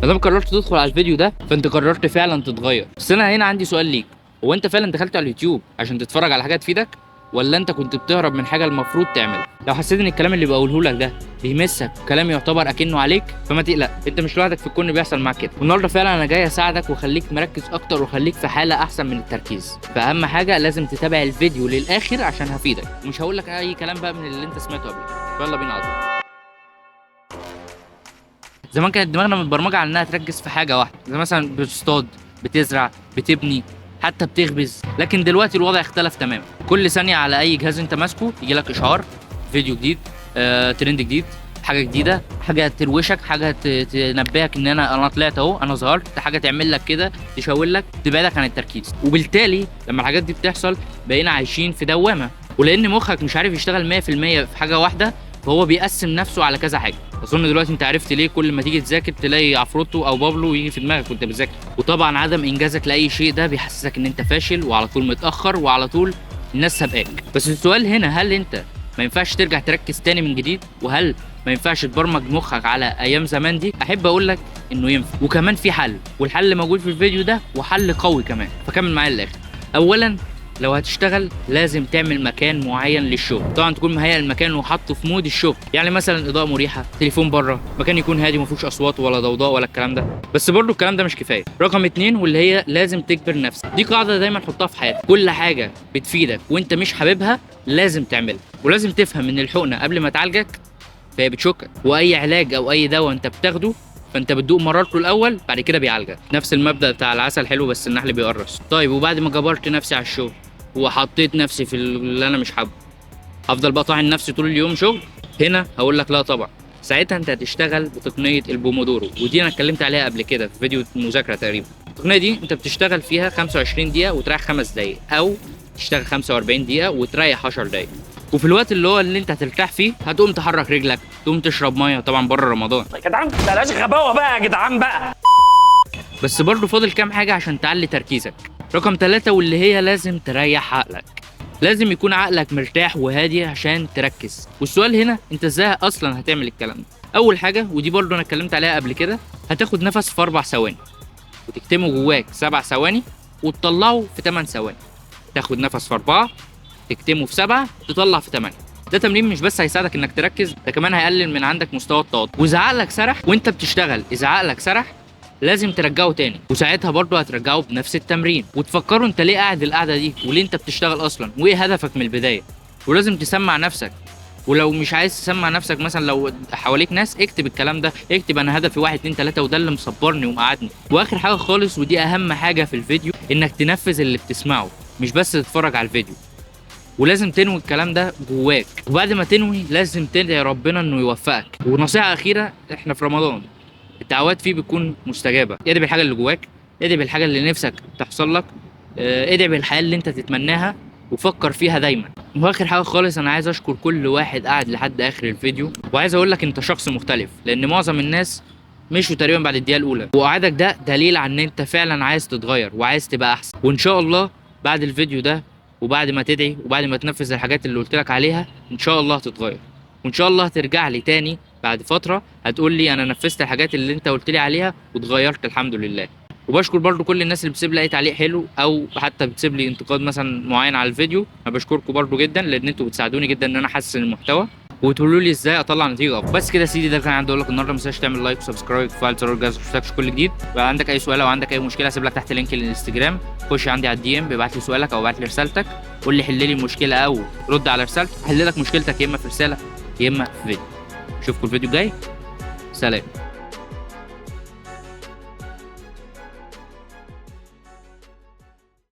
ما دام قررت تدخل على الفيديو ده فانت قررت فعلا تتغير. بس انا هنا عندي سؤال ليك، هو انت فعلا دخلت على اليوتيوب عشان تتفرج على حاجة تفيدك، ولا انت كنت بتهرب من حاجة المفروض تعملها؟ لو حسيت ان الكلام اللي بقوله لك ده بيمسك، كلام يعتبر اكنه عليك، فما تقلق، انت مش لوحدك في الكون بيحصل معاك كده. والنهارده فعلا انا جاي اساعدك واخليك مركز اكتر واخليك في حاله احسن من التركيز. فاهم حاجة لازم تتابع الفيديو للاخر عشان هفيدك، ومش هقول لك اي كلام بقى من اللي انت سمعته قبل كده. يلا بينا على طول. زمان كانت دماغنا متبرمجه على انها تركز في حاجة واحدة، زي مثلا بتصطاد، بتزرع، بتبني، حتى بتخبز. لكن دلوقتي الوضع اختلف تماما. كل ثانية على اي جهاز انت ماسكه يجي لك اشعار، فيديو جديد، ترند جديد، حاجة جديدة، حاجة تروشك، حاجة تنبهك ان انا طلعت اهو، انا ظهرت، حاجة تعمل لك كده، تشاور لك، تبعدك عن التركيز. وبالتالي لما الحاجات دي بتحصل بقينا عايشين في دوامه، ولان مخك مش عارف يشتغل 100% في حاجة واحدة، فهو بيقسم نفسه على كذا حاجة. اظن دلوقتي انت عرفت ليه كل ما تيجي تذاكر تلاقي عفروتو او بابلو يجي في دماغك وانت بتذاكر. وطبعا عدم انجازك لاي شيء ده بيحسسك ان انت فاشل، وعلى طول متاخر، وعلى طول الناس سابقاك. بس السؤال هنا، هل انت ما ينفعش ترجع تركز تاني من جديد؟ وهل ما ينفعش تبرمج مخك على ايام زمان دي؟ احب اقول لك انه ينفع، وكمان في حل، والحل موجود في الفيديو ده، وحل قوي كمان، فكمل معايا للاخر. اولا لو هتشتغل لازم تعمل مكان معين للشغل، طبعا تكون مهيئ المكان وحاطه في mood الشغل، يعني مثلا اضاءه مريحه، تليفون بره، مكان يكون هادي ما فيهوش اصوات ولا ضوضاء ولا الكلام ده. بس برضو الكلام ده مش كفاية. رقم 2 واللي هي لازم تجبر نفسك، دي قاعدة دايما حطها في حياتك، كل حاجة بتفيدك وانت مش حاببها لازم تعملها. ولازم تفهم ان الحقنة قبل ما تعالجك فهي بتشكك، واي علاج او اي دواء انت بتاخده فانت بتدوق مرارته الاول بعد كده بيعالجك. نفس المبدا بتاع العسل حلو بس النحل بيقرص. طيب وبعد ما جبرت نفسي على الشغل وحطيت نفسي في اللي انا مش حابة، هفضل بقى طاحن نفسي طول اليوم شغل؟ هنا هقول لك لا طبعا. ساعتها انت هتشتغل بتقنية البومودورو، ودي انا اتكلمت عليها قبل كده في فيديو المذاكرة تقريبا. التقنية دي انت بتشتغل فيها 25 دقيقة وتريح 5 دقائق، او تشتغل 45 دقيقة وتريح 10 دقائق. وفي الوقت اللي هو اللي انت هترتاح فيه هتقوم تحرك رجلك، تقوم تشرب مية، طبعا بره رمضان. يا جدعان بلاش غباوه بقى يا جدعان بقى. بس برضه فاضل كام حاجة عشان تعلي تركيزك. رقم 3 واللي هي لازم تريح عقلك، لازم يكون عقلك مرتاح وهادي عشان تركز. والسؤال هنا انت ازاي اصلا هتعمل الكلام ده؟ اول حاجة، ودي برضه انا اتكلمت عليها قبل كده، هتاخد نفس في 4 ثواني وتكتمه جواك 7 ثواني وتطلعه في 8 ثواني. تاخد نفس في 4، تكتمه في 7، تطلع في 8. ده تمرين مش بس هيساعدك انك تركز، ده كمان هيقلل من عندك مستوى التوتر. واذا عقلك سرح وانت بتشتغل، اذا عقلك سرح لازم ترجعه تاني، وساعتها برضه هترجعه بنفس التمرين، وتفكروا انت ليه قاعد القعدة دي، وليه انت بتشتغل اصلا، وايه هدفك من البداية. ولازم تسمع نفسك، ولو مش عايز تسمع نفسك مثلا لو حواليك ناس اكتب الكلام ده، اكتب انا هدفي 1 2 3 وده اللي مصبرني ومقعدني. واخر حاجة خالص، ودي اهم حاجة في الفيديو، انك تنفذ اللي بتسمعه، مش بس تتفرج على الفيديو. ولازم تنوي الكلام ده جواك، وبعد ما تنوي لازم تدعي ربنا انه يوفقك. ونصيحة اخيرة، احنا في رمضان الدعوات فيه بتكون مستجابة. ادعي بالحاجة اللي جواك، ادعي بالحاجة اللي نفسك تحصل لك، ادعي بالحياة اللي انت تتمناها وفكر فيها دايما. واخر حاجة خالص، انا عايز اشكر كل واحد قاعد لحد اخر الفيديو، وعايز اقول لك انت شخص مختلف، لان معظم الناس مشوا تقريبا بعد الدقيقة الاولى، وقعدك ده دليل على ان انت فعلا عايز تتغير وعايز تبقى احسن. وان شاء الله بعد الفيديو ده وبعد ما تدعي وبعد ما تنفذ الحاجات اللي قلت لك عليها ان شاء الله هتتغير، وان شاء الله هترجع لي تاني بعد فترة هتقول لي انا نفذت الحاجات اللي انت قلت لي عليها واتغيرت الحمد لله. وبشكر برضو كل الناس اللي بتسيب لي اي تعليق حلو او حتى بتسيب لي انتقاد مثلا معين على الفيديو، انا بشكركم برضو جدا لان انتوا بتساعدوني جدا ان انا احسن المحتوى وتقولوا لي ازاي اطلع نتيجة افضل. بس كده يا سيدي، ده كان عندي اقول لك النهارده. ما تنساش تعمل like و subscribe وتفعل زر الجرس عشان يوصلك كل جديد. ولو عندك اي سؤال او عندك اي مشكلة هسيب لك تحت link الانستجرام، خش عندي على ال DM، ابعت لي سؤالك او ابعت لي رسالتك، قول لي حل لي المشكلة او رد على رسالتك، احل لك مشكلتك يا اما في رسالة يا اما في فيديو. اشوفكم الفيديو الجاي، سلام.